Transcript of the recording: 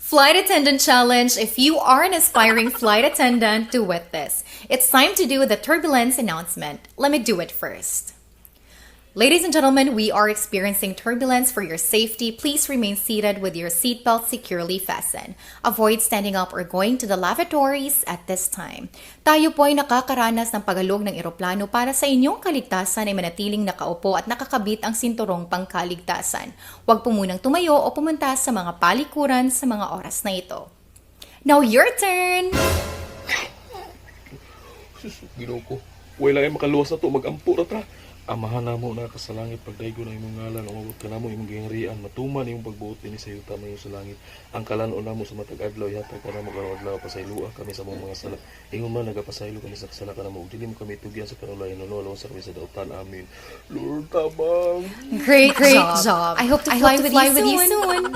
Flight attendant challenge. If you are an aspiring flight attendant, do with this. It's time to do the turbulence announcement. Let me do it first. Ladies and gentlemen, we are experiencing turbulence. For your safety, please remain seated with your seatbelt securely fastened. Avoid standing up or going to the lavatories at this time. Tayo po ay nakakaranas ng paghalog ng eroplano. Para sa inyong kaligtasan ay manatiling nakaupo at nakakabit ang sinturong pangkaligtasan. Huwag po munang tumayo o pumunta sa mga palikuran sa mga oras na ito. Now your turn! Sus, Ginoo ko. Wala ay makaluwas na to, magampo ra ta. Amahan namo na ka sa langit, pagdaygon ang imong ngalan, umabot ka namo imong gingharian, matuman imong pagbuot dinhi sa yuta mayo sa langit. Ang kalan-on namo sa matag adlaw ihatag kanamo karong adlaw, pasayloa kami sa among mga sala. Ingon man nagapasaylo kami sa kasala kanamo, ug dili mo kami itugyan sa panulayan, luwasa kami sa dautan. Amen. Lord, tabang. Great, great job. I hope to fly with you soon.